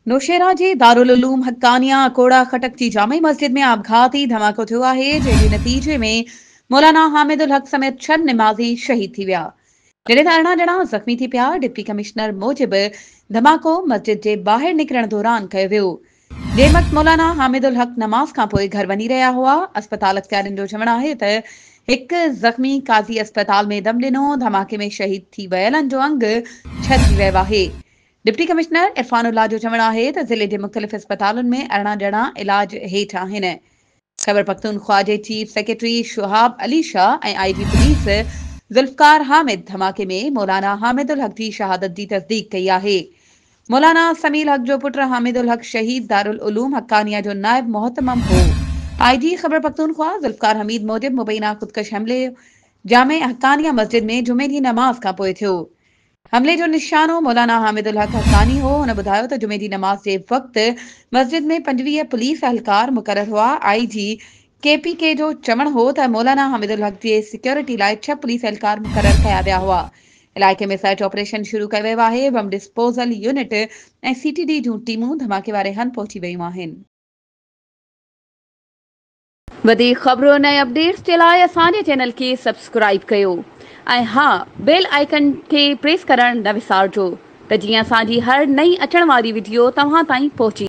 نوشهرا جي دارالعلوم حقانيه اڪوڙا خٽڪ جي جامع مسجد ۾ آپگهاتي ڌماڪو ٿيو آهي، جنهن جي نتيجي ۾ مولانا حامد الحق سميت ڇهن نمازي شهيد ٿي ويا، جڏهن ته 18 ڄڻا زخمي ٿي پيا. ڊپٽي ڪمشنر موجب ڌماڪو مسجد جي ٻاهر نڪرڻ دوران ڪيو ويو، جنهن وقت مولانا حامد الحق نماز کانپوء گهر وڃي رهيا هئا. اسپتال اختيارين جو چوڻ آهي ته هڪ زخمي قاضي اسپتال ۾ دم ڏنو، ڌماڪي ۾ شهيد ٿي ويلن جو انگ ڇهه ٿي ويو آهي. ڊپٽي ڪمشنر عرفان الله جو چوڻ آهي ته ضلعي جي مختلف اسپتالن ۾ 18 ڄڻا علاج هيٺ آهن. خيبرپختونخوا جي chief secretary Shahab Ali Shah ۽ I G police Zulfiqar Hamid ڌماڪي ۾ مولانا حامد الحق جي شهادت جي تصديق ڪئي آهي. مولانا سميع الحق جو پٽ حامد الحق شهيد دارالعلوم حقانيه جو نائب مهتمم هو. آء جي خيبرپختونخوا ذوالفقار حميد موجب مبينا خودڪش حملي جامع حقانيه مسجد ۾ جمعي جي نماز کانپوء ٿيو. حملي جو نشانو مولانا حامد الحق حقاني هو. هن ٻڌايو ته جمعي جي نماز جي وقت مسجد ۾ 25 پوليس اهلڪار مقرر هئا. آء جي ڪي پي ڪي جو چوڻ هو ته مولانا حامد الحق جي سيڪيورٽي لاء ڇهه پوليس اهلڪار مقرر ڪيا ويا هئا. علائقي ۾ سرچ آپريشن شروع ڪيو ويو آهي. بم ڊسپوزل يونٽ ۽ سي ٽي ڊي جون ٽيمون ڌماڪي واري هنڌ پهچي ويون آهن. وڌيڪ خبرن ۽ اپڊيٽس جي لاء اسان جي چينل کي سبسڪرائيب ڪيو ۽ ها بيل آئيڪن کي پريس ڪرڻ نه وسارجو ته جيئن اسان جي هر نئين اچڻ واري وڊيو توهان تائين پهچي.